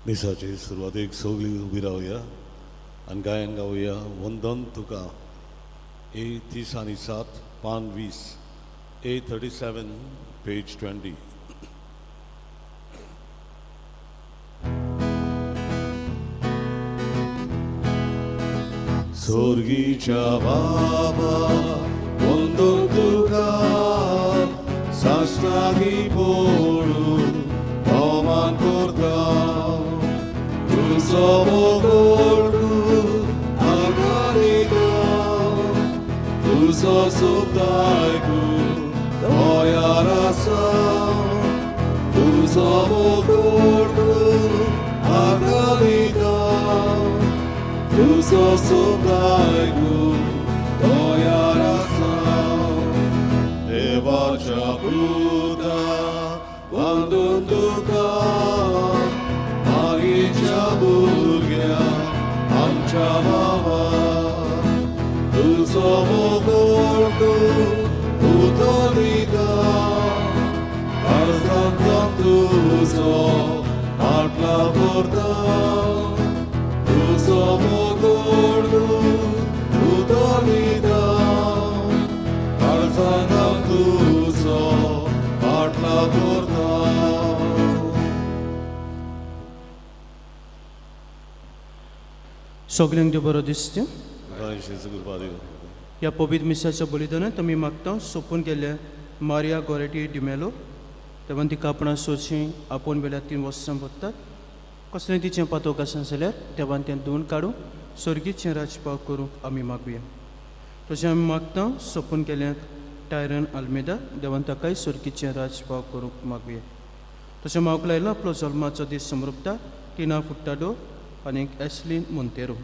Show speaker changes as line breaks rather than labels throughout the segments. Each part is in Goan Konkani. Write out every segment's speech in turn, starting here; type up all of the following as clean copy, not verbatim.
मिसाचे सुरवातेक सगळीं उबी रावया आनी गायन गावया वंदन तुका. ए 37, पान 20, ए 37, पेज 20. सोर्गीच्या बाबा वंदन तुका, साश्टागी पडून अवमान करता. तुजो मोगोडू आकारिता, तुजो सुखदायकू तयार आसा. तुजो मोगोडू आकारिता, तुजो सुखदायकू तयार आसा. देवाच्या पुता वंदन तुका, मागीच्या भुरग्या आमच्या बाबा. तुजो मोगोडू उदो दिता, काळजांत तुजो पाटला करता. तुजो मोगोडू उदो दिता, काळजांत तुजो पाटला करता.
सगल्यांक देव बरो दिसता.
कृपा दिव.
ह्या पवित्र मिसाच्या बलिदानांत आमी मागता सोंपून गेल्ल्या मारिया गोरेटी डिमेलो, तेव्हा तिका आपणा सोशी आपोवन वेल्या 3 वर्सां वतात. कसलें तिचें पातोक आसा जाल्यार देवान तें धुवन काडूं, सर्गीचें राजपाव करूंक आमी मागुया. तशें आमी मागता सोंपून गेल्याक टायरन आल्मेदा, देवान ताकाय सर्गीचें राजपाव करूंक मागुया. तशें मागूंक लायलो आपलो जल्माचो दीस समृपता टिना फुट्टाडो आनी एसलीन मोंतेरो,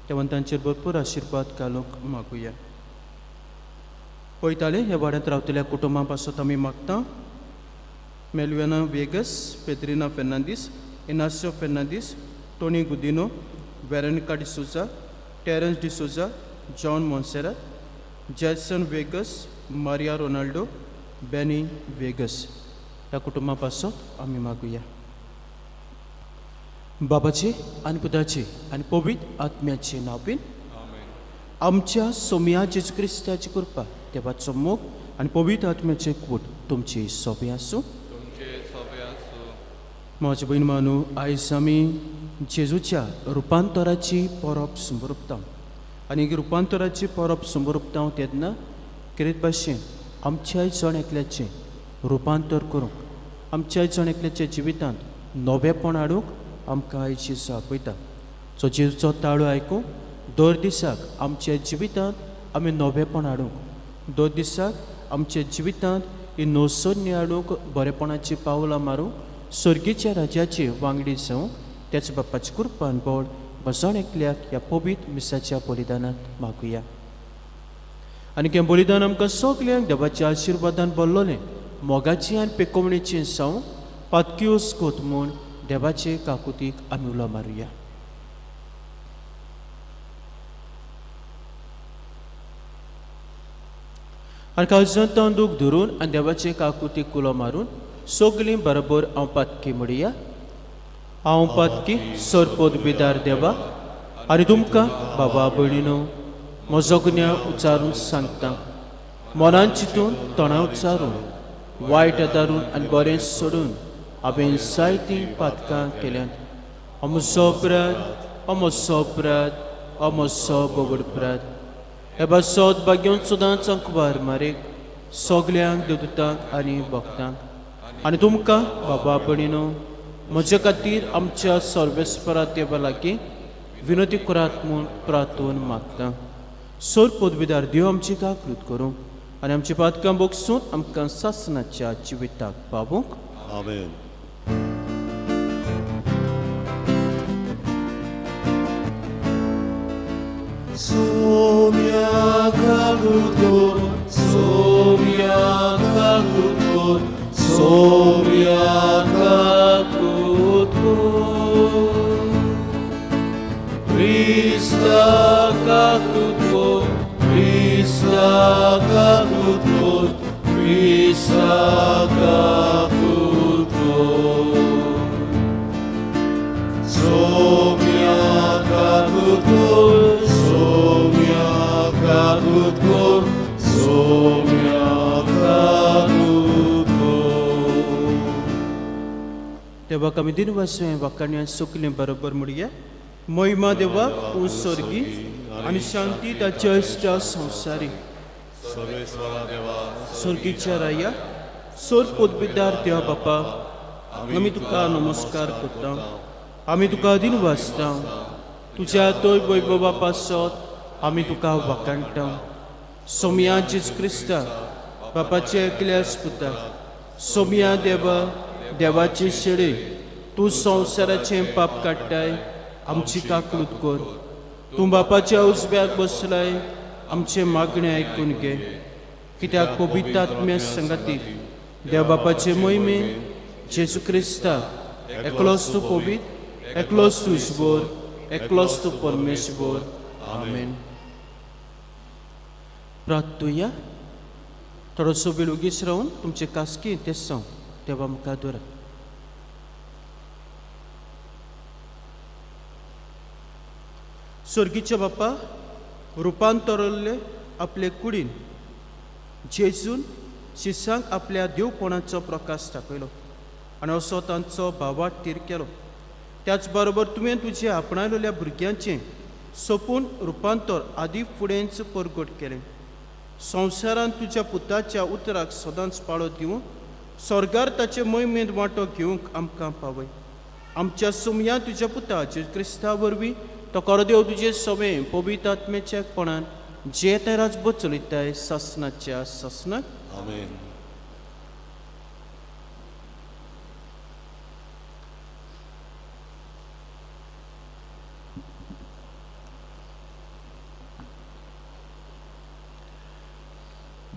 देवान तांचेर भरपूर आशिर्वाद घालूंक मागुया. पळयताले ह्या वाड्यांत रावतल्या कुटुंबां पासत आमी मागता Melvina Vegas, Pedrina Fernandes, Inacio Fernandes, Tony Gudino, Veronica D'Souza, Terence D'Souza, John Monserrate, Jason Vegas, Maria Ronaldo, Benny Vegas. ह्या कुटुंबां पासत आमी मागुया. बाबाचे आनी पुताचे आनी पवित्र आत्म्याचे नांव बीन. आमच्या सोम्या जेजू क्रिस्ताची कृपा, देवाचो मोग आनी पवित्र आत्म्याचे कूट तुमची सोबे आसूं. म्हजे भयण मानू, आयज आमी जेजूच्या रुपांतराची परब समरुपता आनी रुपांतराची परब समरुपता तेन्ना कितें भाशेन आमच्याय जण एकल्याचें रुपांतर करूंक, आमच्याय जण एकल्याच्या जिवितांत नवेपण हाडूंक आमकां आयज जेजू आपयता. सो जेजूचो ताळो आयकूंक दर दिसाक आमच्या जिवितांत आमी नवेपण हाडूंक, दर दिसाक आमच्या जिवितांत ही नवसन्य हाडूंक, बरेपणाची पावलां मारूंक, सर्गीच्या राज्याची वांगडी जावंक त्याच बापाची कृपान बळ बसण एकल्याक ह्या पवित्र मिसाच्या बलिदानांत मागुया. आनी हें बलिदान आमकां सगल्यांक देवाच्या आशिर्वादान भरलोलें मोगाची आनी पेकोवणेचें जावं पातकियोस कोत म्हूण देवाचे काकुतीक आमी उलो मारुया. आनी काळजांत दूख धरून आनी देवाचे काकुतीक उलो मारून सगलीं बरोबर हांव पातकी म्हणया. हांव पातकी सरपोत बिदार देवा आनी तुमकां बाबा भयणीनो म्हजो गुन्यांव उच्चारून सांगता. मनान चिंतून, तोंडा उच्चारून, वायट आदारून आनी बरें सोडून हांवें जायतीं पातकां केल्यांत. अमसो अपराध, अमसो अपराध, अमसो बोगड अपराध. हे पासत भाग्योन सदांच अंकवार मारेक सगल्यांक देवदूतांक आनी भक्तांक आनी तुमकां बाबा भयणीनो म्हजे खातीर आमच्या सर्वेस्परा देवा लागीं विनोती करात म्हूण प्रार्थून मागता. सोर पदवीदार देव आमची काकृत करूं आनी आमची पातकां बोगसून आमकां सासनाच्या जिविताक पावूंक.
आमेन. सोम्या काकूत कर, सोम्या काकूत कर, सोम्या काकूत कर. क्रिस्ता काकूत कर, क्रिस्ता काकूत कर, क्रिस्ता काकूत कर. काकूत कोर, सोम्या काकूत कोर.
देवाक आमी दिनवासुया वाखाणया सुकलें बरोबर म्हणया. महिमा देवा तूं स्वर्गी आनी शांती ताच्या इश्टा संवसारी.
सर्वेस्वरा देवा,
स्वर्गीच्या राया, सोर पोतबिदार देवा बापा, आमी तुका नमस्कार करता, आमी तुका दिनवासता. तुज्या तोय वैभवा पासत आमी तुका वाखाणटा. सोमया जेजू क्रिस्ता, बापाचे एकल्यास पुता, सोमया देवा, देवाचे शेळे, तूं संवसाराचें पाप काडटाय, आमची काकळूत कर. तूं बापाच्या उजव्याक बसलाय, आमचें मागणें आयकून घे. कित्याक पवित्र आत्म्या संगाती देव बापाचे मोहिमे जेजू क्रिस्ता एकलोच तूं पवित्र, एकलोच तूं ईश्वर, एकलोच तूं परमेश्वर. आमेन. प्रार्थुया. थोडोसो वेळ उगीच रावन तुमचे कास्की तेसांव देवा मुखार दवरात. स्वर्गीच्या बापा, रुपांतरल्ले आपले कुडीन जेजून शिसांक आपल्या देवपणाचो प्रकाश दाखयलो आनी असो तांचो भावाट तीर केलो. त्याच बरोबर तुवें तुजें आपणायलेल्या भुरग्यांचें सोपून रुपांतर आदी फुडेंच परगट केलें. संवसारांत तुज्या पुताच्या उतराक सदांच पाळो दिवन स्वर्गार ताचे मोहिमेंत वांटो घेवंक आमकां पावय. आमच्या सुमया तुज्या पुता जेजू क्रिस्ता वरवीं तो करदेव तुजे सवे पवित्र आत्म्याच्या एकपणान जे ते राजबोध चलयताय सासनाच्या सासनाक.
आमेन.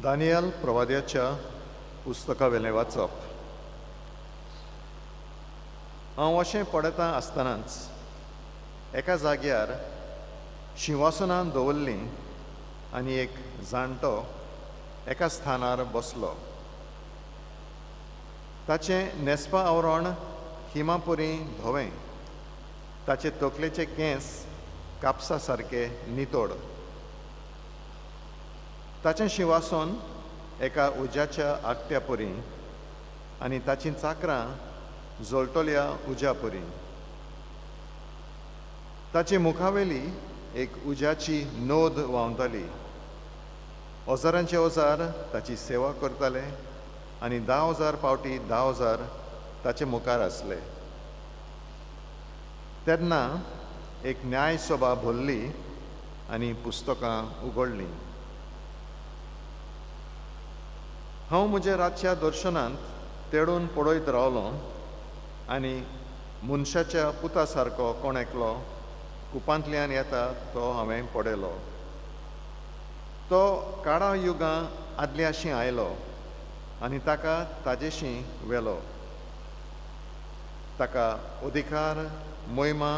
दानियल प्रवाद्याच्या पुस्तकावेलें वाचप. हांव अशें पळयता आसतनाच एका जाग्यार शिंवासनान दवरलीं आनी एक जाणटो एका स्थानार बसलो. ताचें न्हेसपा आवरण हिमापुरी धवें, ताचे तकलेचे केंस कापसा सारके नितळ. ताचें शिंवासन एका उज्याच्या आगट्या परी आनी ताचीं चाकरां जळटल्या उज्या परी. ताचे मुखावेली एक उज्याची नोद व्हांवताली. हजारांचे हजार ताची सेवा करताले आनी 10,000 फावटी 10,000 ताचे मुखार आसले. तेन्ना एक न्यायसभा भरली आनी पुस्तकां उगडलीं. हांव म्हज्या रातच्या दर्शनांत तेडून पळयत रावलो आनी मनशाच्या पुता सारको कोण एकलो कुपांतल्यान येता तो हांवें पळयलो. तो काळा युगां आदल्याशीं आयलो आनी ताका ताजेशीं व्हेलो. ताका अधिकार, मोहिमा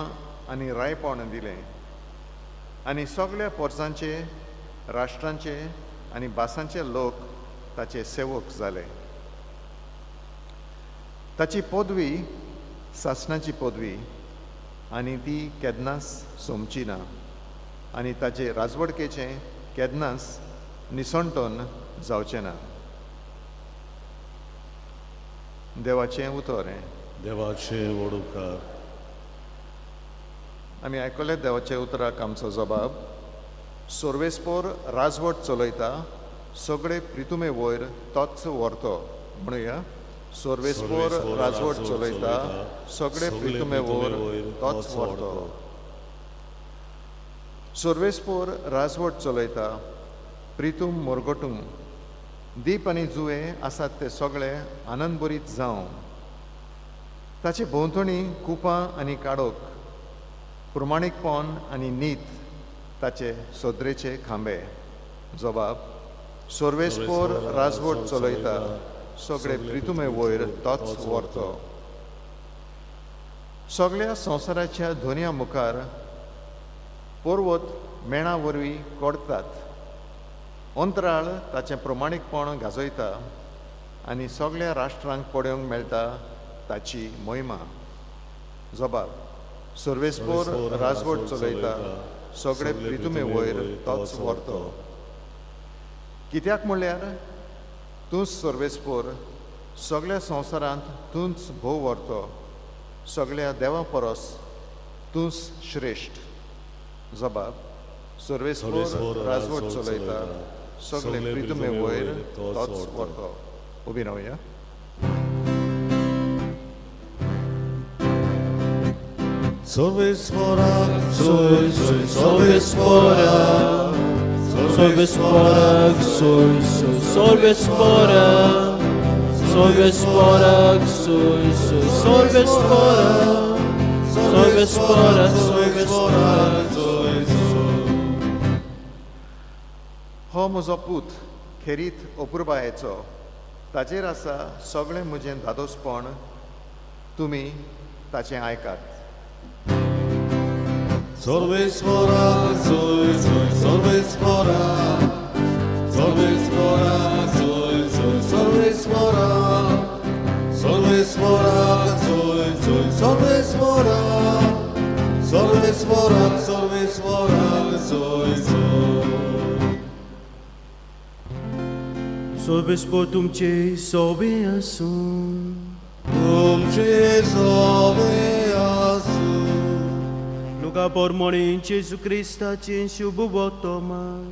आनी रायपण दिलें आनी सगळ्या पोरसांचे, राष्ट्रांचे आनी भासांचे लोक ताचे सेवक जाले. ताची पदवी सासणाची पदवी आनी ती केन्नाच सोंपची ना आनी ताचे राजवडकेचें केन्नाच निसणटन जावचें ना. देवाचें उतर हें.
देवाचे व्हड उपकार.
आमी आयकले देवाच्या उतराक आमचो जबाब. सर्वेस्पोर राजवट चलयता, सगळे प्रितुमे वयर तोच व्हरतो. म्हणुया, सर्वेस्पोर राजवट चलयता, सगळे प्रितुमे वयर तोच व्हरतो. सर्वेस्पोर राजवट चलयता, प्रितूम मोरगटूम दीप आनी जुवे आसात ते सगळे आनंदभरीत जावं. ताचे भोंवतणी कुपां आनी काडोक, प्रमाणीकपण आनी नीत ताचे सदरेचे खांबे. जबाब, सर्वेस्पोर राजवट चलयता, सगळे प्रितुमे वयर तोच व्हरतो. सगळ्या संवसाराच्या धोन्या मुखार पर्वत मेणा वरवीं कडतात. अंतराळ ताचें प्रमाणीकपण गाजयता आनी सगळ्या राष्ट्रांक पळोवंक मेळटा ताची मोहिमा. जबाब, सर्वेस्पोर राजवट चलयता, सगळे प्रितुमे वयर तोच व्हरतो. कित्याक म्हणल्यार तूंच सर्वेस्पोर सगळ्या संवसारांत तूंच भोव व्हरतो, सगळ्या देवां परस तूंच श्रेश्ठ. जबाब: सर्वेस्पोर राजवट चलयता, सगळे प्रितुमे वयर तोच व्हरतो. उबी रावया.
सर्वेस्पोराक सोय सोय, सर्वेस्पोराक.
सर्वेस्पोराक सोय सोय, सर्वेस्पोराक. सर्वेस्पोराक सोय सोय, सर्वेस्पोराक. सर्वेस्पोराक, सर्वेस्पोराक
सोय सोय.
हो म्हजो पूत खेरीत अपुरबायेचो, ताचेर आसा सगळें म्हजें दादोसपण, तुमी ताचें आयकात.
सर्वेस्पोराक सोय सोय, सर्वेस्पोराक. सर्वेस्पोराक सोय सोय, सर्वेस्पोराक. सर्वेस्पोराक सोय सोय, सर्वेस्पोराक. सर्वेस्पोराक, सर्वेस्पोराक सोय सोय.
सर्वेस्पोर तुमचे सोबे आसूं.
तुमचे सोबे आसूं.
लुका पोरमोणी जेजू क्रिस्ताचें शुभ वर्तमान.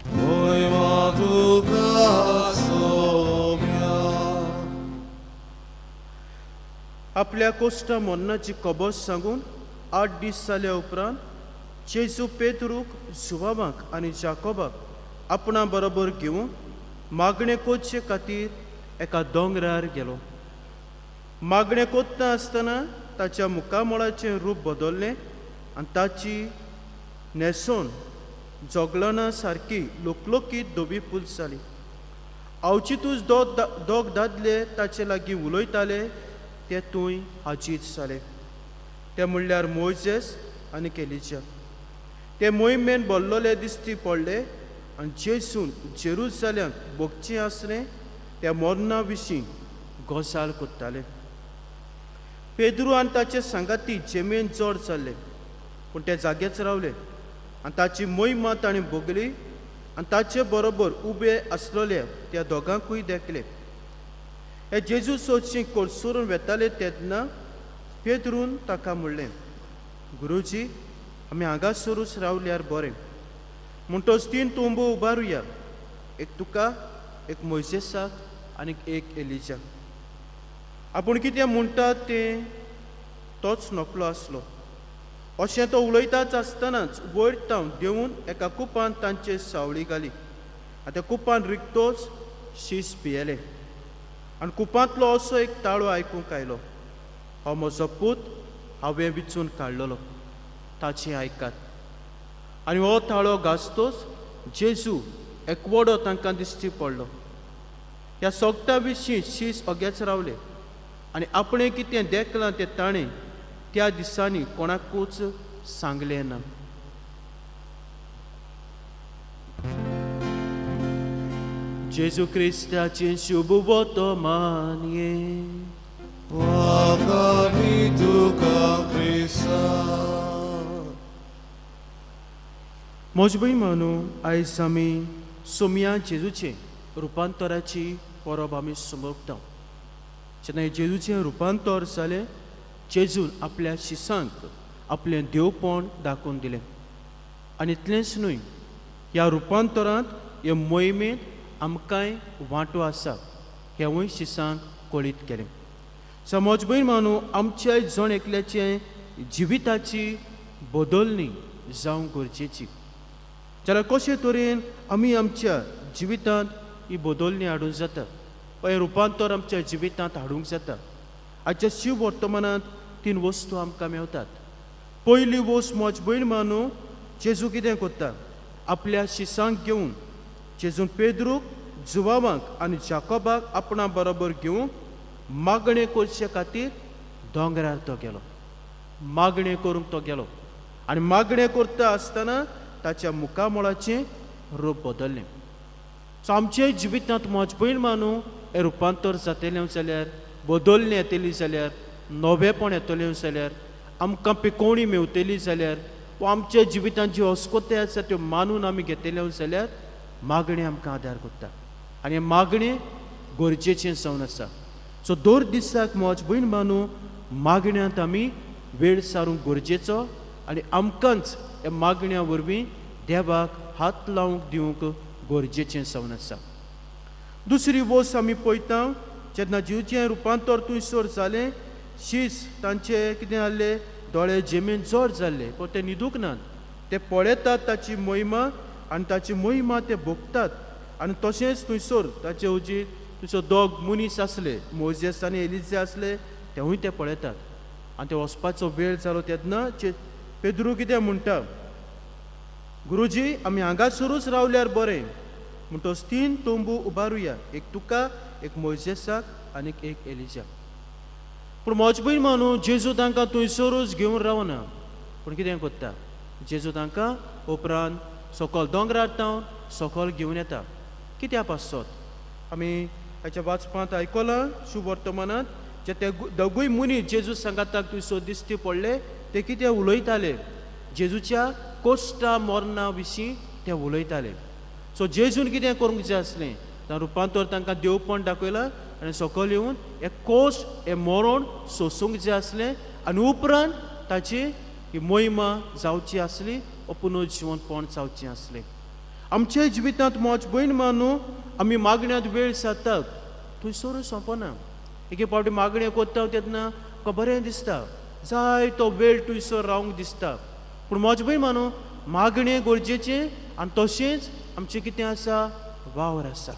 मोयमा तुका सोम्या.
आपल्या कोश्टा मरणाची खबर सांगून 8 दीस जाल्या उपरांत जेजू पेत्रूक, जुवाबाक आनी जाकोबाक आपणा बरोबर घेवन मागणें करचे खातीर एका दोंगरार गेलो. मागणें कोत्ता आसतना ताच्या मुखामळाचें रूप बदल्लें आनी ताची न्हेसण जोगलना सारकी लोकलोकीत धवी पुल्स जाली. अवचितूच दोग दादले ताचे लागीं उलयताले ते थंय हाजीर जाले. ते म्हणल्यार मोयजेस आनी केलीच्या. ते मोहिमेन बोल्लोले दिश्टी पडले आनी जेसून जेरुजाल्यांक भोगचें आसलें त्या मरणा विशीं गोसाल कोत्ताले. पेद्रू आनी ताचे सांगाती जेमेन चड जाल्ले, पूण ते जागेच रावले आनी ताची मोहिमा ताणें भोगली आनी ताचे बरोबर उबे आसलेले त्या दोगांकूय देखले. हे जेजू सोदशी कोळसरून वेताले तेन्ना पेद्रून ताका म्हणलें, गुरुजी, आमी हांगासरूच रावल्यार बरें. म्हणटच तीन तोंबो उबारुया, एक तुका, एक मोयजेसाक आनी एक एलिजाक. आपूण कितें म्हणटा तें तोच नकलो आसलो. अशें तो उलयताच आसतनाच वयर तावन देंवून एका कुपान तांचेर सावळी घाली आनी त्या कुपान रिकतोच शीस पियेले आनी कुपांतलो असो एक ताळो आयकूंक आयलो, हो म्हजो पूत, हांवें विचून काडलेलो, ताचें आयकात. आनी हो ताळो गाजतोच जेजू एकवडो तांकां दिश्टी पडलो. ह्या सोगटा विशीं शीस ओगेच रावले आनी आपणें कितें देखलां तें ताणें त्या दिसांनी कोणाकूच सांगलें ना. जेजू क्रिस्ताचें शुभ वर्तमान हें.
वाखाणी तुका क्रिस्ता.
म्हज भयमानो, आयज आमी सोमया जेजूचें रुपांतराची परब आमी समजता. जेन्ना जेजूचें रुपांतर जालें, जेजून आपल्या शिसांक आपलें देवपण दाखोवन दिलें. आनी इतलेंच न्हय, ह्या रुपांतरांत, हे मोहिमेंत आमकांय वांटो आसा हेंवूय शिसांक कळीत केलें. समज भयण मानू, आमच्या जण एकल्याचें जिविताची बदलणी जावंक गरजेची जाल्यार कशे तरेन आमी आमच्या जिवितांत ही बदलणी हाडूंक जाता वा हें रुपांतर आमच्या जिवितांत हाडूंक जाता? आजच्या शिव वर्तमानांत तीन वस्तू आमकां मेवतात. पयली वस्त, म्हज भयण मानू, जेजू कितें करता? आपल्या शिसांक घेवन, जेजून पेद्रूक, जुवावांक आनी जाकोबाक आपणा बरोबर घेवन मागणें करचे खातीर दोंगरार तो गेलो. मागणें करूंक तो गेलो आनी मागणें करता आसतना ताच्या मुखामळाचें रूप बदल्लें. सो आमच्या जिवितांत, म्हज भयण मानू, हें रुपांतर जातलें जाल्यार, बदलणें येतली जाल्यार, नवेपण येतलें जाल्यार, आमकां पिकोवणी मेवतली जाल्यार वा आमच्या जिवितांत ज्यो अस्कोते आसा त्यो मानून आमी घेतल्यो जाल्यार मागणें आमकां आदार करता आनी हें मागणें गरजेचें जावन आसा. सो दर दिसाक म्हज भयण बानू मागण्यांत आमी वेळ सारूंक गरजेचो आनी आमकांच ह्या मागण्या वरवीं देवाक हात लावंक दिवंक गरजेचें जावन आसा. दुसरी वस्त आमी पळयता जेन्ना जिवचें रुपांतर थंयसर जालें, शीस तांचे कितें जाल्ले, दोळे जेमेन जड जाल्ले, पूण ते न्हिदूंक नात. ते पळयतात ताची महिमा आनी ताची महिमा ते भोगतात. आनी तशेंच थंयसर ताचे हुजीर थंयसर दोग मनीस आसले, मोजेस आनी एलिजे आसले, तेवूय ते पळयतात. आनी ते वचपाचो वेळ जालो तेन्ना पेद्रू कितें म्हणटा, गुरुजी आमी हांगासरूच रावल्यार बरें, म्हणटच 3 तंबू उबारुया, एक तुका, एक मोयजेसाक आनी एक एलिजाक. पूण म्हज भयण मानू जेजू तांकां थंयसरूच घेवन रावना, पूण कितें करता, जेजू तांकां उपरांत सकयल दोंगरार तावन सकयल घेवन येता. कित्या पासत आमी हाच्या वाचपांत आयकलां शुवर्तमानांत जे ते दोगूय मनीस जेजू सांगाताक थंयसर दिश्टी पडले, ते कितें उलयताले, जेजूच्या कोश्टा मरणा विशीं ते उलयताले. सो जेजून कितें करूंक जाय आसलें, रुपांतर तांकां देवपण दाखयलां आनी सकयल येवन हे कोश हें मरण सोंसूंक जाय आसलें आनी उपरांत ताची ही महिमा जावची आसली वा पुनर्जिवनपण जावचें आसलें. आमच्या जिवितांत म्हज भयण मानू आमी मागण्यांत वेळ सारतात, थंयसरूच सोंपना. एके फावटी मागणें करता तेन्ना तुका बरें दिसता, जाय तो वेळ थंयसर रावंक दिसता. पूण म्हज भयण मानू मागणें गरजेचें आनी तशेंच आमचें कितें आसा, वावर आसा.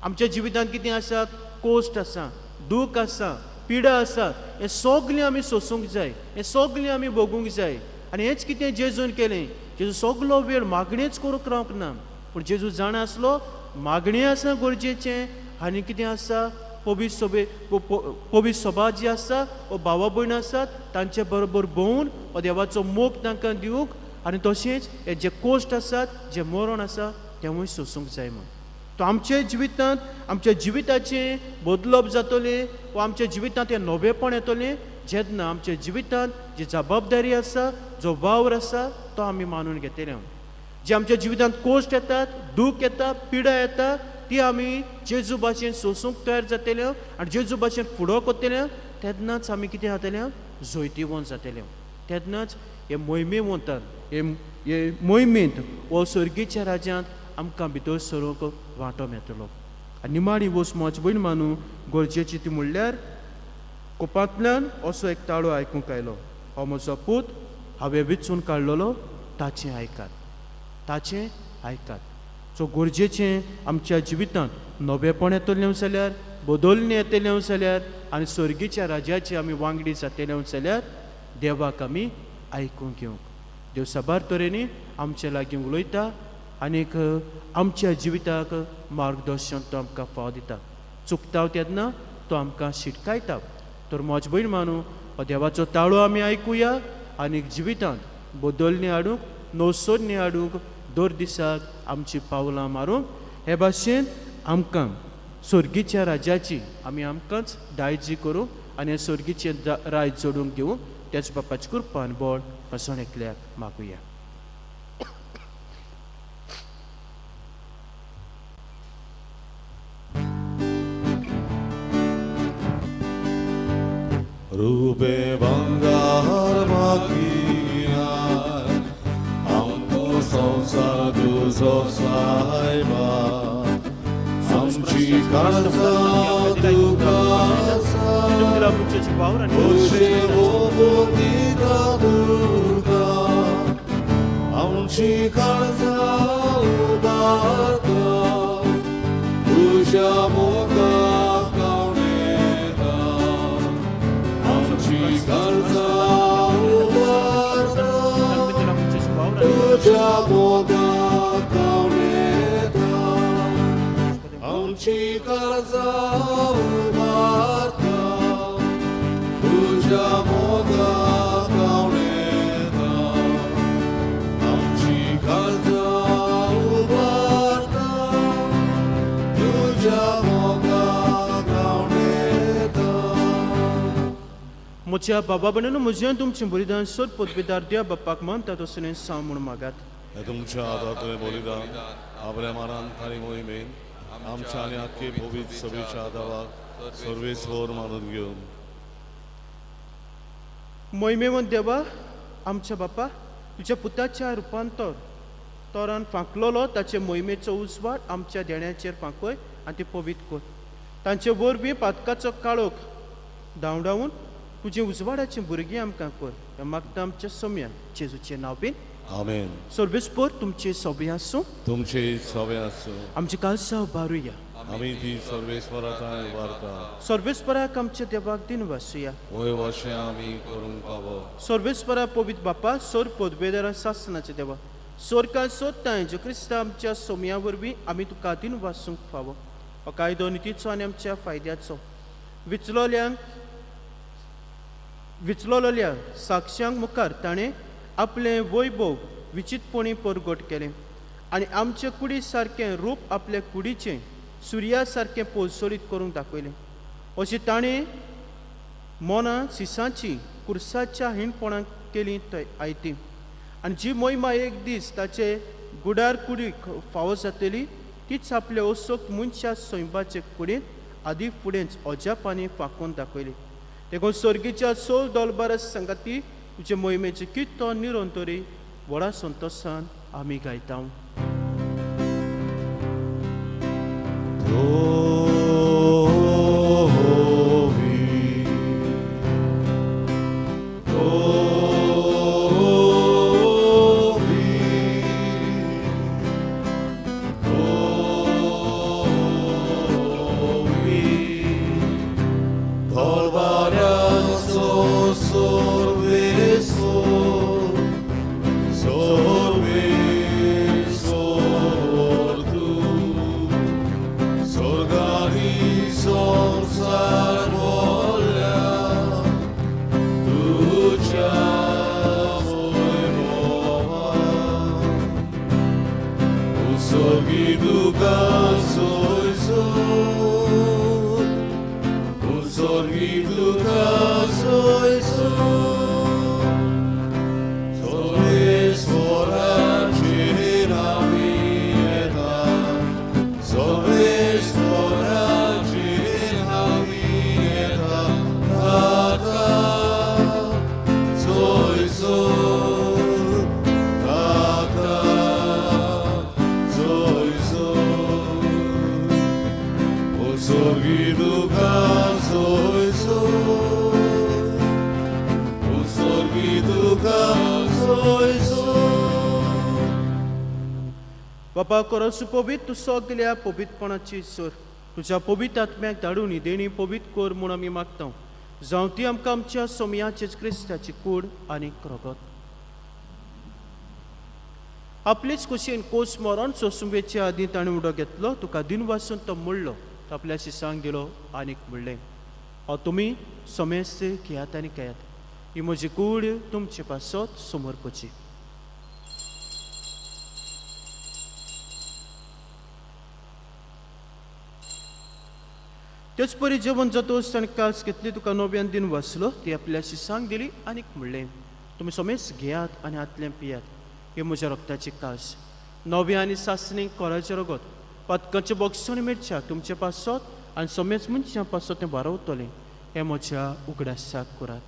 आमच्या जिवितांत कितें आसा, कोश्ट आसा, दूख आसा, पिडा आसा, हें सगळें आमी सोंसूंक जाय, हें सगळें आमी भोगूंक जाय. आनी हेंच कितें जेजून केलें, जेजू सगलो वेळ मागणेच करूंक रावंक ना, पूण जेजू जाणा आसलो मागणें आसा गरजेचें आनी कितें आसा, पवित्र सभे पवित्र सभा जी आसा वो भावा भयण आसात तांचे बरोबर भोंवून हो देवाचो मोग तांकां दिवंक आनी तशेंच हे जे कोश्ट आसात, जे मरण आसा तेंवूय सोंसूंक जाय. म्हूण तो आमच्या जिवितांत आमच्या जिविताचें बदलप जातलें वा आमच्या जिवितांत हें नवेंपण येतलें जेन्ना आमच्या जिवितांत जी जबाबदारी आसा, जो वावर आसा तो आमी मानून घेतले. जे आमच्या जिवितांत कोश्ट येतात, दूख येता, पिडा येता, ती आमी जेजू भाशेन सोंसूंक तयार जातले आनी जेजू भाशेन फुडो करतले तेन्नाच आमी कितें जातले, जैतिवंत जातले. तेन्नाच हे मोहिमेवंतान हे मोहिमेंत वो सर्गीच्या राज्यांत आमकां भितर सरूंक वांटो मेळटलो. आनी निमाणी वस्त म्हज भयण मानू गरजेची ती म्हणल्यार कोपांतल्यान असो एक ताळो आयकूंक आयलो, हो म्हजो पूत हांवें विचून काडलेलो, ताचें आयकात, ताचें आयकात. सो गरजेचें आमच्या जिवितांत नवेंपण येतलें जाल्यार, बदलणें येतलें जाल्यार आनी सर्गीच्या राज्याचे आमी वांगडी जातले जाल्यार देवाक आमी आयकूंक घेवंक. देव साबार तरेनी आमचे लागीं उलयता आनीक आमच्या जिविताक मार्गदर्शन तो आमकां फाव दिता. चुकता तेन्ना तो आमकां शिटकायता. तर म्हज भयण मानू हो देवाचो ताळो आमी आयकुया आनीक जिवितांत बदलणी हाडूंक, नवसरणी हाडूंक दर दिसाक आमची पावलां मारूंक हे भाशेन आमकां सर्गीच्या राज्याची आमी आमकांच दायजी करूंक आनी हे सर्गीचें राज जोडूंक दिवंक त्याच बापाची कृपान बळ असण एकल्याक मागुया.
रूपे बंगार बाकी नाय, आमको संवसार तुजो सायबा, आमची काळजां तुका आसा, दिता तुका, आमची काळजां उबारता, तुज्या मोगाक पावणेता, आमची काळजां उबारता, तुज्या मोगाक पावणेता, आमची काळजां उबारता, तुज्या मोगाक पावणेता, आमची काळजां उबारता, तुज्या मोगाक पावणेता.
म्हज्या बाबा भयणांनो, म्हजें तुमचें बलिदान सोद पदवीदार देव बापाक मानता तसलें साव म्हूण मागात.
तुमच्या हातांतलें बलिदान आपल्या मारान तारी मोहिमेन आमच्या आनी आख्खे पवित्र सभेच्या आदावाक सर्वेस्वर मानून घेवन.
मोहिमेवन देवा आमच्या बापा, तुज्या पुताच्या रुपांतर तोरान फांकलोलो ताचे मोहिमेचो उजवाड आमच्या देण्याचेर फांकय आनी ती पवित्र कर. तांचे वरवीं पातकाचो काळोख धांवडावन तुजे उजवाडाचीं भुरगीं आमकां कर. हें मागता आमच्या सोम्या जेजूचें नांव बीन.
आमेन.
सर्वेस्पर तुमचे सोबे आसूं.
तुमचे सवे आसूं.
आमचे कालसांव बारुया.
आमी ती सर्वेस्वराक उबारता.
सर्वेस्पराक आमच्या देवाक दिन वासुया.
वय वशें आमी करूंक पावो.
सर्वेस्परा पवित्र बापा, सोर पदवेदारा सासनाचे देवा, सोरकां सोदताय जो क्रिस्ता आमच्या सोमया वरवीं आमी तुका दिन वासूंक फावो. हो कायदो नितीचो आनी आमच्या फायद्याचो. विचलोल्यांक विचलोल्या साक्षांक मुखार ताणें आपलें वैभव विचितपणी परगट केलें आनी आमचे कुडी सारकें रूप आपले कुडीचें सुर्या सारकें पोलसोलीत करूंक दाखयलें. अशें ताणें मोनां सिसांची कुर्साच्या हिणपणाक केली थंय आयती आनी जी मोहिमा एक दीस ताचे गुडार कुडीक फावो जातली तीच आपले असोक मनशा सैंबाचे कुडींत आदी फुडेंच अजापांनी फांकोवन दाखयली. देखून सर्गीच्या सोल दोलबार संगाती तुजे मोहिमेचे कित्तो निरंतरी व्हडा संतोशान आमी गायता.
स्वर्गारी संसार बोलल्या तुझ्या वैभवान. उत्सर्गी तुका सोयसो, उत्सर्गी तुका सोयसो, सर्वेश्वराचेर आमी येता, सर्वेश्वराचेर आमी येता, ताका सोयसो, ताका सोयसो, उत्सर्गी तुका सोयसो, उत्सर्गी तुका सोयसो.
बापा कोरसू पवित्र, तूं सगल्या पवित्रपणाची सर तुज्या पवित्र आत्म्याक धाडून ही देणी पवित्र कर म्हूण आमी मागता. जावं ती आमकां आमच्या सोमयाचेच क्रिस्ताची कूड आनी रगत. आपलेच कुशीन कोस मरोन सोसुंबेचे आदीं ताणें उडो घेतलो, तुका दिनवासून तो मोडलो, तो आपल्या शिसांक दिलो आनीक म्हणलें, हो तुमी समेस्त घेयात आनी खेयात, ही म्हजी कूड तुमचे पासत समर्पची. तेच परी जेवण जातोच ताणें कास घेतली, तुका नव्यान दिन वाचलो, ती आपल्या शिसांक दिली आनीक म्हणलें, तुमी समेस्त घेयात आनी हातलें पियात, ही म्हज्या रक्ताची कास, नव्या आनी सासणी कोराचें रगत, पातकाचें बॉक्सण मिरच्या तुमचे पासत आनी समेस्त मनशां पासत तें वारवतलें. हें म्हज्या उगडासाक करात.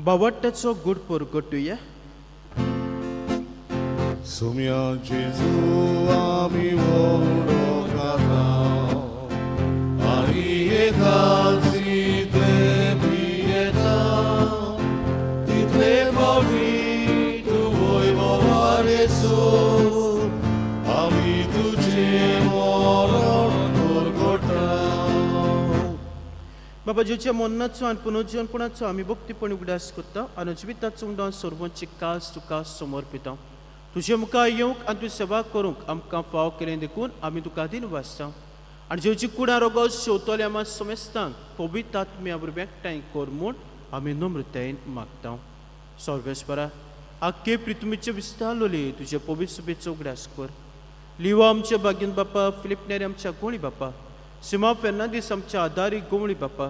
बावट्याचो गुड परगटुया.
सुम्या जेजू आमी ओडो खाता आनी एकाच तितले पियेता, तितले फावटी तूं वैभवारेसो आमी तुजें मरण परगटा.
बाबा जेच्या मरणाचो आनी पुनर्जीवनपणाचो आमी भक्तीपणी उगडास करता आनी जिविताचो उंडान सर्वांची कास तुका समर्पिता. तुजे मुखार येवंक आनी तुजी सेवा करूंक आमकां फाव केलें देखून आमी तुका दिन वाचता आनी जेवची कुडां रोगो शेवतले आमा समेस्तांक पवित्र आत्म्या वरवीं एकठांय कर म्हूण आमी नम्रतायेन मागता. सर्वेस्परा, आख्खे पृथ्वीचे विस्तारलोले तुजे पवित्र सुबेचो उगडास कर. लिवा आमच्या बागीन बापा, फिलिप नेरी आमच्या गोंळी बापा, सिमा फेर्नांदीस आमच्या आदारी गोंवळी बापा,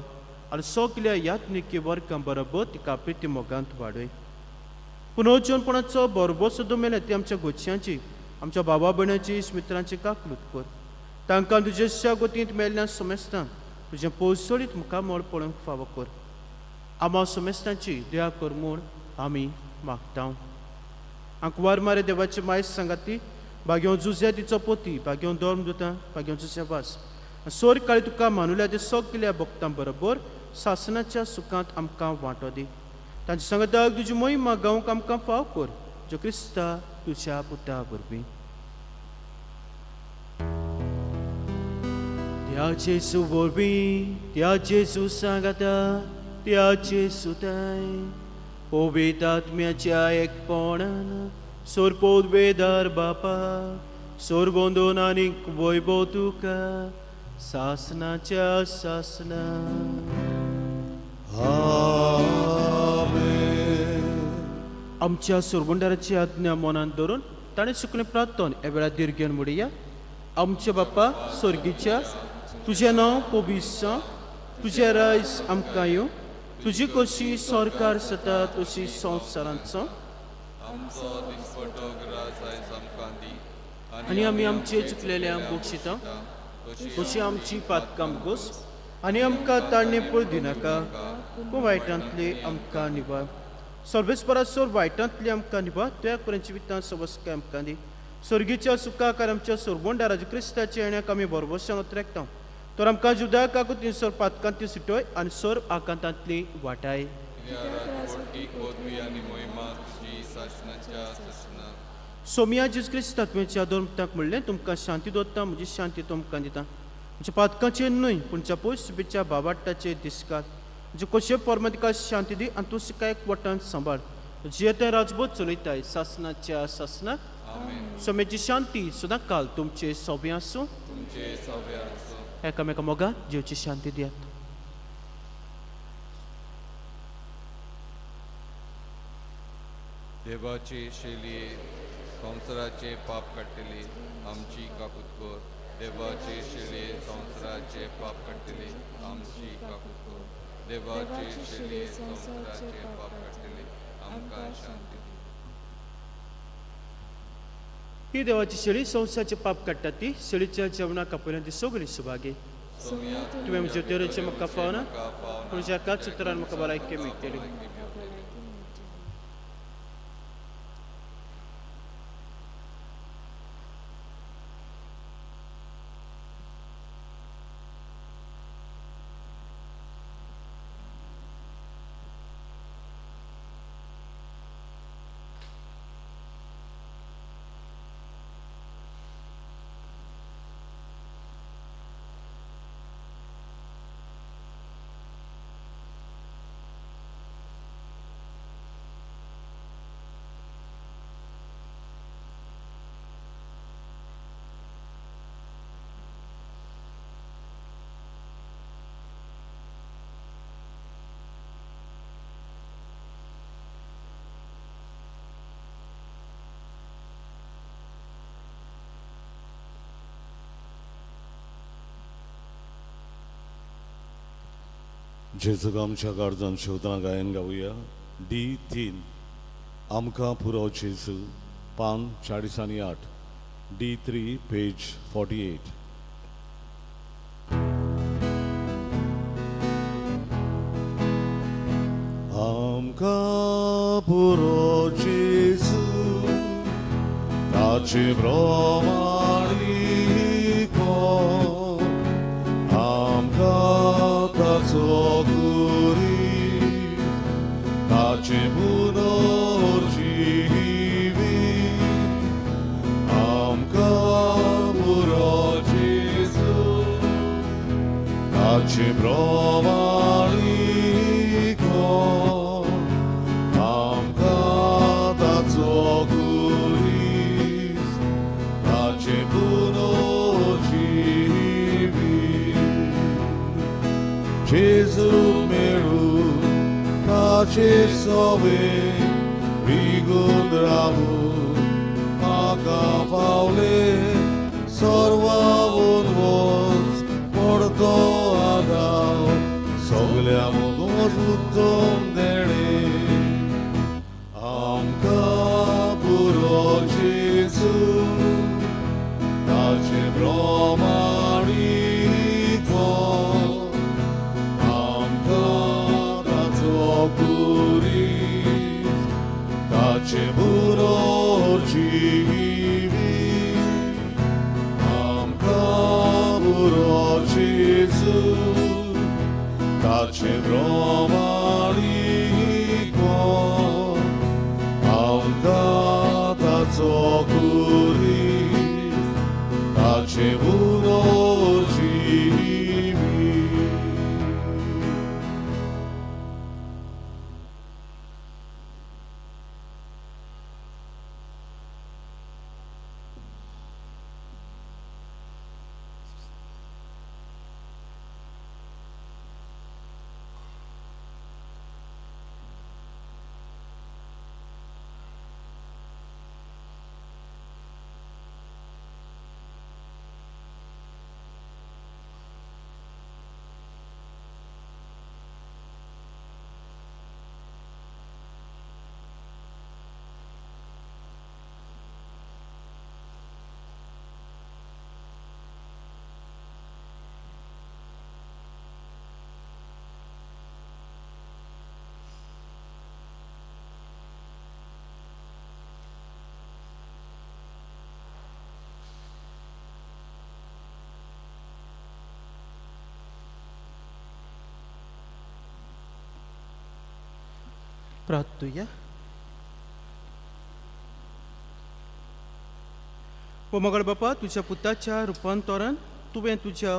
आनी सगल्या यात्निकी वर्गां बरोबर तिका प्रिती मोगांत वाडय. पुनर्जीवनपणाचो बरोबर सुद्दां मेळ्ळें ती आमच्या गोचयांची, आमच्या बाबा भयणाची, मित्रांची काकलूत कर. तांकां तुज्या गोतींत मेल्ल्या समेस्तांक तुजें पोसोळीत मुखामळ पळोवंक फावो कर. आमा समेस्तांची दया कर म्हूण आमी मागता. आंकवार मारे देवाची मायस सांगाती, भाग्यों जुझ्या तिचो पोती, भाग्यों धर्म दुता, भाग्यों जुझ्या वास सोर काळी तुका मानुल्या ते सगल्या भक्तां बरोबर सासनाच्या सुखांत आमकां वांटो दी. तांच्या सांगाताक तुजी मोहिमा गावंक आमकां फाव कर, जो क्रिस्ता तुज्या पुता वरवीं. त्या जेजू वरवीं, त्या जेजू सांगाता, त्या जेजू ताय पवित्र आत्म्याच्या एकपणान सोरपोदवेदार बापा, सोरबोंदून आनीक वैभव तुका सासनाच्या सासना.
आमेन.
आमच्या सुरबुंडाराची आज्ञा मनांत धरून ताणें शिकलें प्रार्थन ह्या वेळार दीर्घेन म्हणया. आमच्या बापा सोर्गीच्या, तुजें नांव पवित्र जावं, तुजें रायज आमकां येवं, तुजी कशी सरकार जाता तशी संवसारांत जावं.
आमचो दिसपटो ग्रास आयज आमकां दी
आनी आमी आमचे चुकलेल्या बक्षिता तशी आमची पातकां गोस आनी आमकां ताळणे पळ दिनाका, पूण वायटांतली आमकां निवार. सर्वेस्परा सोर वायटांतली आमकां निवार, तुया करून जिवितांत सवस्काय आमकां दी. सर्गीच्या सुखाक आनी आमच्या सोरबोंडाराज क्रिस्ताच्या येण्याक आमी बरोबर उतरेकता. तर आमकां जुदाक काकुतीन सोर पातकांतली सुटोय आनी सोर आकांतांतली वाटाय.
राजवटी पदवी आनी मोहिमा तुजी सासनाच्या सासना.
सोमिया जेजू क्रिस्त तुवें धर्मताक म्हणलें, तुमकां शांती दवरता, म्हजी शांती तुमकां दिता. म्हज्या पातकांचेर न्हय पूण ज्या पयस बाबाट्टाचे दिसकात म्हणजे कशे परमातिका शांती दी आनी तूं सिका एक वटान सांबाळ. जियेते राजबोध चलयताय सासनाच्या सासनाक.
आमेन.
सोम्याची शांती सदां काल तुमचे सोबे आसूं.
तुमचे सवे आसूं.
एकामेका मोगान जिवची शांती दियात.
देवाचे शेलये संवसाराचे पाप काडटली आमची काकूत कर. देवाचे शेलये संवसाराचे पाप काडटली आमची काकूत कर. देवाचे शेलये संवसाराचे पाप काडटली आमकां शांती दी.
ही देवाची शेळी संवसाराचे पाप काडटा ती शेळीच्या जेवणाक आपयल्या ती सगळी सुभागी. तुवें म्हज्या तेरेचें म्हाका फावना, पूण ज्या एकाच उतरान म्हाका भलायकी मेळटली.
जेजूक आमच्या काळजान शेवतना गायन गावया. डी 3 आमकां पुरो जेजू, पान 48, डी 3 पेज 48. आमकां पुरो जेजू, ताचे प्रमाणीक आमकां ताचो कुरीस, ताचे पुनर्जिवीत. आमकां पुरो जेजू, ताचे प्रमाणीक आमकां ताचो कुरीस, ताचे पुनर्जिवीत. जेजू मेळू ताचे सोबे रिगून रावू म्हाका फावले, सर्वावून वच पडतो आदाव सगल्या मदोच उत्तम देणे आमकां पुरो जेजू ताचे प्रमाणीक आमकां ताचो कुरीस ताचे बुरो जिवी आमकां पुरो जेजू ताचे प्रमाणीक आमकां ताचो कुरीस ताचे बुरो जिवी.
प्रार्थुया. ओ मगळ बापा, तुज्या पुताच्या रुपांतरान तुवें तुज्या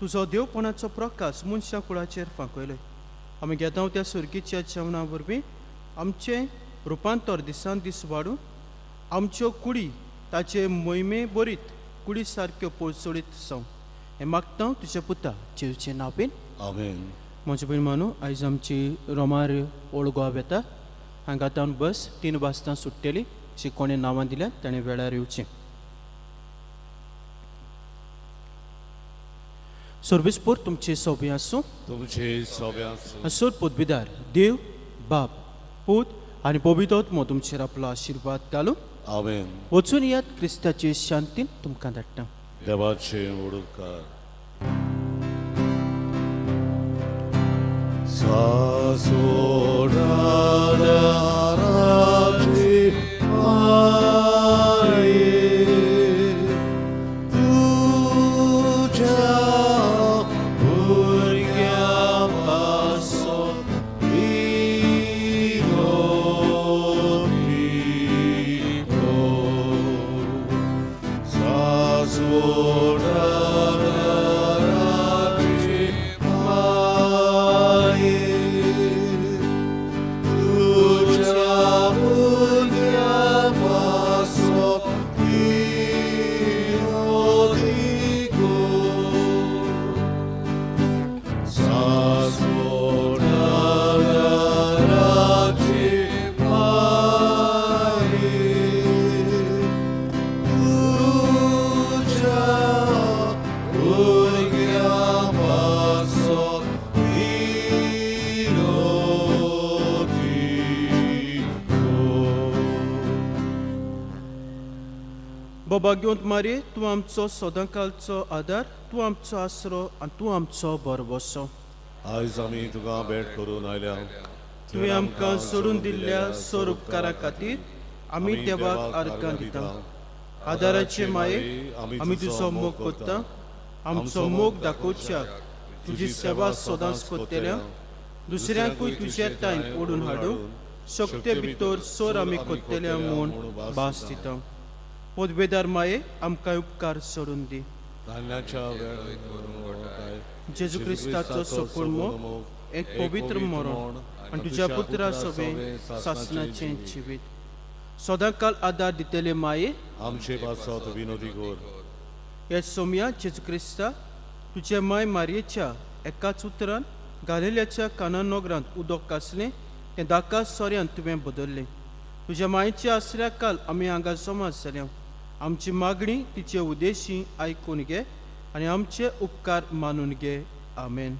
तुजो देवपणाचो प्रकाश मनशां कुळाचेर फांकयलो. आमी घेता त्या सुर्गीच्या जेवणा वरवीं आमचें रुपांतर दिसान दीस वाडूं, आमच्यो कुडी ताचे मोहिमे बरीत कुडी सारक्यो पोळसोळीत जावं, हें मागता तुज्या पुता जेजूचे नांवेन.
आमेन.
म्हजे भयण मानू, आयज आमची रोमार ओल्ड गोवा वेता. हांगा तावन बस 3 वाजता सुट्टली. जी कोणें नांवां दिल्या ताणें वेळार येवचें. सर्वीसपूर तुमची सोबी आसूं.
तुमचे सोब्यास.
सोर पदवीदार देव बाप पूत आनी पवित्र तुमचेर आपलो आशिर्वाद घालूं.
आमेन.
वचून यात. क्रिस्ताचे शांतीन तुमकां धाडटा.
देवाचे उडकार. सासोडादाराचे माये तुझ्या भुरग्या पासत विनोदी कर. सासोडादाराचे माये तुझ्या भुरग्या पासत विनोदी कर. सासोडादाराचे माये तुझ्या भुरग्या पासत विनोदी कर.
बाबा घेवंत मारये, तूं आमचो सदांकालचो आदार, तूं आमचो आसरो आनी तूं आमचो भरवसो.
आयज आमी तुका भेट करून आयल्या.
तुवें आमकां सोडून दिल्ल्या सोर उपकारा खातीर आमी देवाक अर्गां दिता. आदाराचे माये, आमी तुजो मोग करता. आमचो मोग दाखोवच्याक तुजी सेवा सदांच करतल्या, दुसऱ्यांकूय तुजे तांक ओडून हाडूंक शक्ते भितर सोर आमी करतल्या म्हूण भास दिता. पदवेदार माये, आमकां उपकार सोडून दी.
धान्याच्या वेळार
जेजू क्रिस्ताचो सोपूण मोग, एक पवित्र मरण आनी तुज्या पुत्रा सोबे सासणाचें जिवीत सदांकाल आदार दितले माये,
आमचे पासत विनोदी कर.
हे सोमया जेजू क्रिस्ता, तुजे माय मारयेच्या एकाच उतरान गालिल्याच्या काना नगरांत उदक कासलें तें दाका सोऱ्यान तुवें बदल्लें. तुज्या मायेच्या आसऱ्या काल आमी हांगा जमा जाल्या. आमची मागणी तिचे उद्देशी आयकून घे आनी आमचे उपकार मानून घे. आमेन.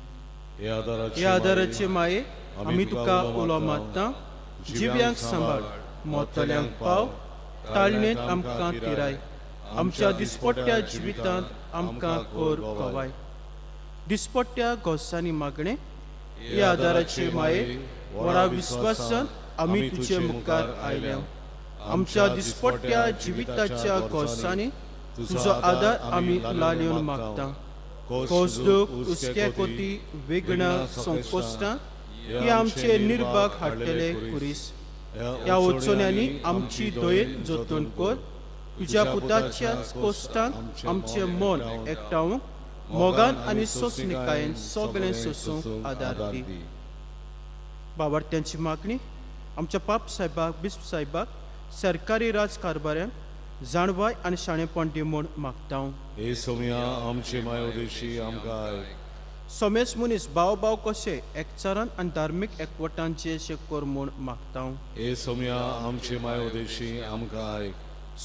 हे आदाराचे
ह्या आदाराचे माये आमी तुका उलो मारता जिव्यांक सांबाळ मोतल्यांक पाव ताळणेंत आमकां तिराय आमच्या दिसपट्ट्या जिवितांत आमकां कोर गवाय दिसपट्ट्या गोसांनी मागणें ह्या आदाराचे माये व्हडा विस्वासान आमी तुजे मुखार आयल्या आमच्या दिसपट्ट्या जिविताच्या गोसांनी तुजो आदार आमी लालिवन मागता कोसदूख हुस्के कोती विघ्न संकोश्टां ही आमचे निर्भाग हाडटले कुरीस ह्या वचोन्यांनी आमची दयेत जतन कर तुज्या पुताच्या कोश्टांत आमचें मन एकठावंक मोगान आनी सोंसणिकायेन सगळें सोंसूंक आदार दी. बाबार्थ्यांची मागणी आमच्या पाप साहेबाक बिस्प साहेबाक सरकारी राज कारभाऱ्यांक जाणवाय आनी शाणेपण दी म्हूण मागता हांव.
हे सोम्या आमचे मायोदेशी आमकां आयक.
सोमेस मनीस भाव भाव कशे एकचारान आनी धार्मीक एकवटान जे कर म्हूण मागता हांव.
हे सोम्या आमचे मायोदेशी आमकां आयक.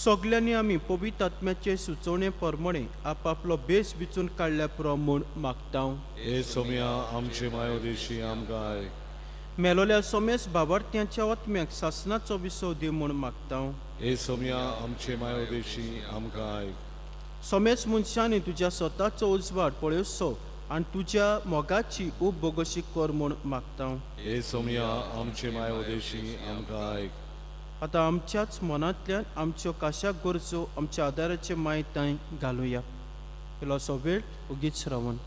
सगल्यांनी आमी पवित्र आत्म्याचे सुचोवणे प्रमाणे आपापलो बेस विचून काडल्या पुरो म्हूण मागता हांव.
हे सोम्या आमचे मायोदेशी आमकां आयक.
मेलोल्या सोमेस बाबार्थ्यांच्या आत्म्याक सासनाचो विसव दी म्हूण मागता हांव.
हे सोम्या आमचे मायोदेशी आमकां आयक.
सोमेस मनशांनी तुज्या स्वताचो उजवाड पळयोसो आनी तुज्या मोगाची उब बोगोशी कर म्हूण मागता हांव.
हे सोम्या आमचे मायोदेशी आमकां आयक.
आतां आमच्याच मनांतल्यान आमच्यो काशा गरजो आमच्या आदाराचे माय तांय घालुया इल्लोसो वेळ ओगीच रावन.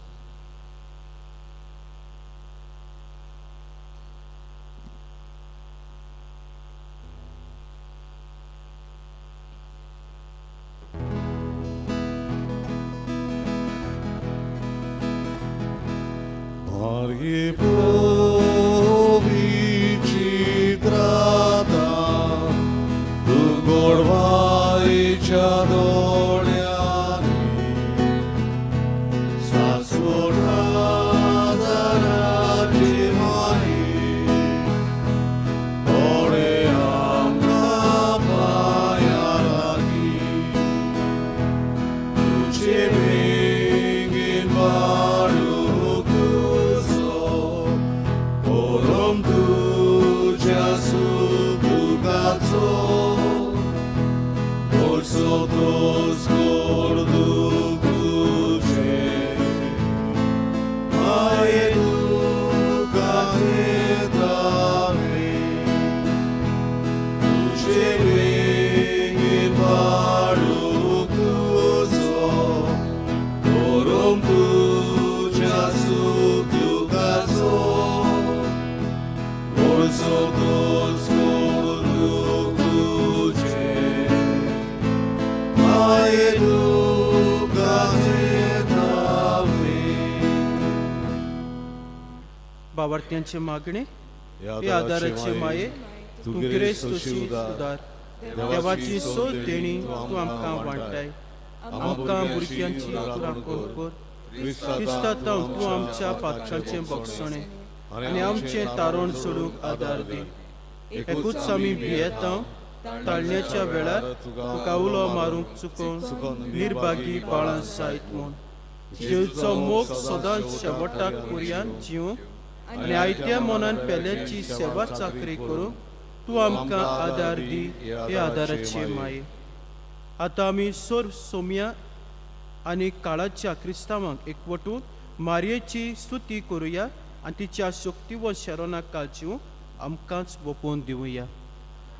मार्गे चित्राता तू गोडवाईच्या दोळ्यांनी सासुराची माई थोडे आमकां पांयां लागीं तुझे बेगीन वाडूंक सो कोरम तुज्या सुखदुखाचो वर्सो दोस कोर दुखुचे माये तुका दितावे तुझे बेगीन वाडूंक सो कोरम तुज्या सुखदुखाचो वर्सो दोस कोर दुखुचे माये तुका दितावे.
बाबार्थ्यांचे मागणे हे आदाराचे माये तूं गिरेस्त तशी सुदार देवाची सोद देणी तूं आमकां वांटाय आमकां भुरग्यांची राखण कर क्रिस्ता तूं आमच्या पातकांचें बक्षणें आनी आमचें तारण सोडूंक आदार दी. एकूच आमी भियेता ताळण्याच्या वेळार तुका उलो मारूंक चुकोवन निर्भागी बाळां सायत म्हूण जेवचो मोग सदांच शेवटाक पुरयान जिवंक आनी आयत्या मनान पेल्याची सेवा चाकरी करूंक तूं आमकां आदार दी हे आदाराचे माये. आतां आमी सोर सोम्या आनी काळाच्या क्रिस्तांवांक एकवटून मारयेची स्तुती करुया आनी तिच्या शक्ती व शरणाक काळजीव आमकांच वपोवन दिवया.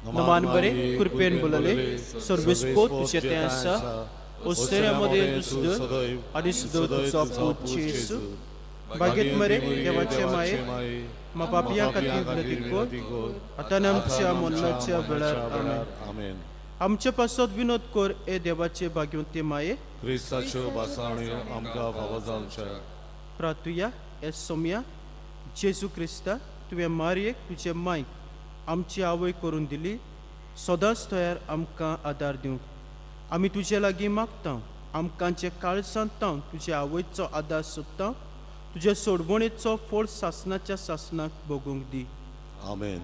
नमान बरे कृपेन बोलले सर्वेस्पोत तुझे ते आसा ओस्तेऱ्यामध्ये तूं सदैव आनी सदैव तुजो पूत जेजू बागेत मरे देवाचे माये मा पापया खातीर विनंती कर आतां आनी आमच्या मरणाच्या वेळार आमेन.
आमेन.
आमचे पासत विनोद कर ए देवाचे भाग्यवंती माये.
क्रिस्ताच्यो भासाण्यो आमकां फावो जावच्या.
प्रातुया ए सोम्या जेजू क्रिस्ता तुवें मारयेक तुजे मायक आमची आवय करून दिली सदांच तयार आमकां आदार दिवंक आमी तुजे लागीं मागता आमकां जे काळजांत तावन तुजे आवयचो आदार सोदता तुजे सोडवणेचो फोड सासनाच्या सासनाक भोगूंक दी.
आमेन.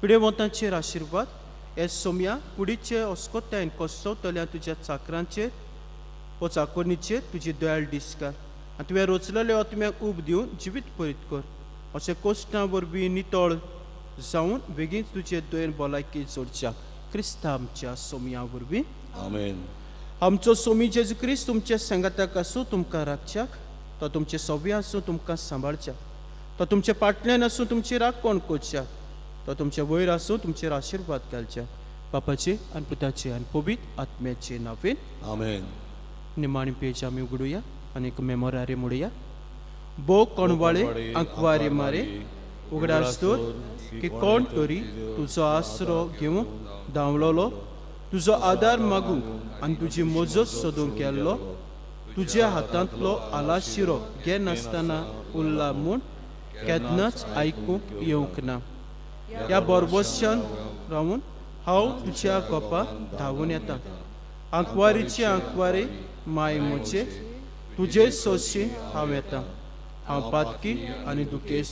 पिडेवंतांचेर आशिर्वाद हे सोम्या कुडीचे अस्कोतायन कोसवतल्या तुज्या चाकरांचेर वो चाकोरणीचेर तुजी दयाळ दिसकार आनी तुवें रोचलेले आत्म्याक उब दिवन जिवीत परीत कर. अशें कोश्टां वरवीं नितळ जावन बेगीन तुजे दयेन भलायकी जोडच्या क्रिस्ता आमच्या सोमया वरवीं.
आमेन.
आमचो सोमी जेजू क्रिस्त तुमच्या सांगाताक आसूं, तुमकां राखच्याक तो तुमचे सोबे आसूं, तुमकां सांबाळच्याक तो तुमचे पाटल्यान आसूं, तुमची राखण करच्याक तो तुमचे वयर आसूं, तुमचेर आशिर्वाद घालच्याक. बापाचे आनी पुताचे आनी पवित्र आत्म्याचे नांवेन.
आमेन.
निमाणी पेज आमी उगडुया आनी एक मेमोरारे म्हणुया. बो कोणवाळे आंकवारे मारे, उगडास दवर की कोण तरी तुजो आसरो घेवंक धांवलोलो, तुजो आदार मागूंक आनी तुजी मजत सोदूंक केल्लो, तुज्या हातांतलो आलाशिरो घेनासतना उरला म्हूण केन्नाच आयकूंक येवंक ना. ह्या बोरबोशान रावून हांव तुज्या गोपा धांवून येता. आंकवारीचे आंकवारे माय म्हजे, तुजे सोशी हांव येता. हांव पातकी आनी दुखेस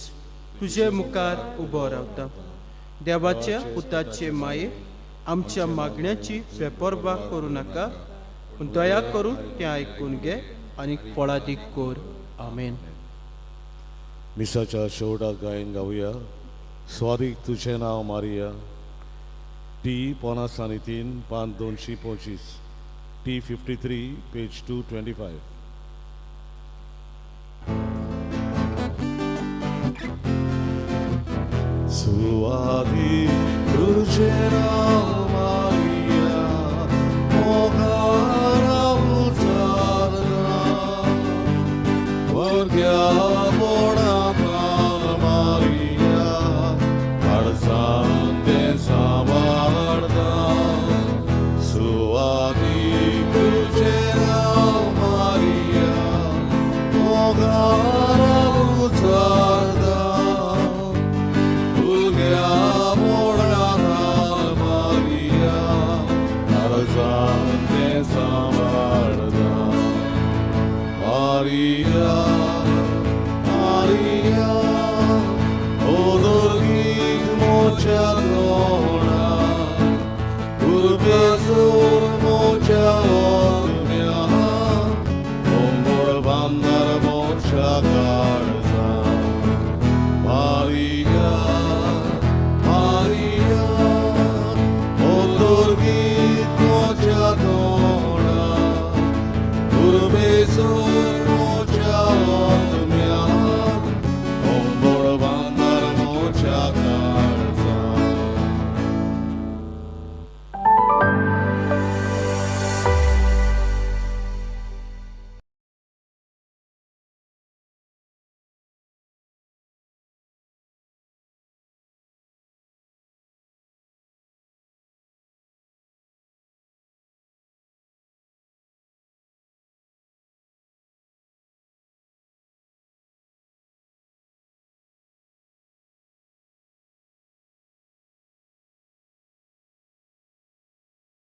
तुजे मुखार उबो रावता. देवाच्या पुताचे माये, आमच्या मागण्याची बेपर्वा करूं नाका, पूण दया करून तें आयकून घे आनी फळादीक कर. आमेन.
मिसाच्या शेवटाक गायन गावया स्वादीक तुझें नांव मारिया. टी 53, पान 225, T 53, page 225. सुवादीक तुझें नांव मारिया, मोगान उचारता. भुरग्यापणांतल्यान मारिया, अडचण तें सांबाळता.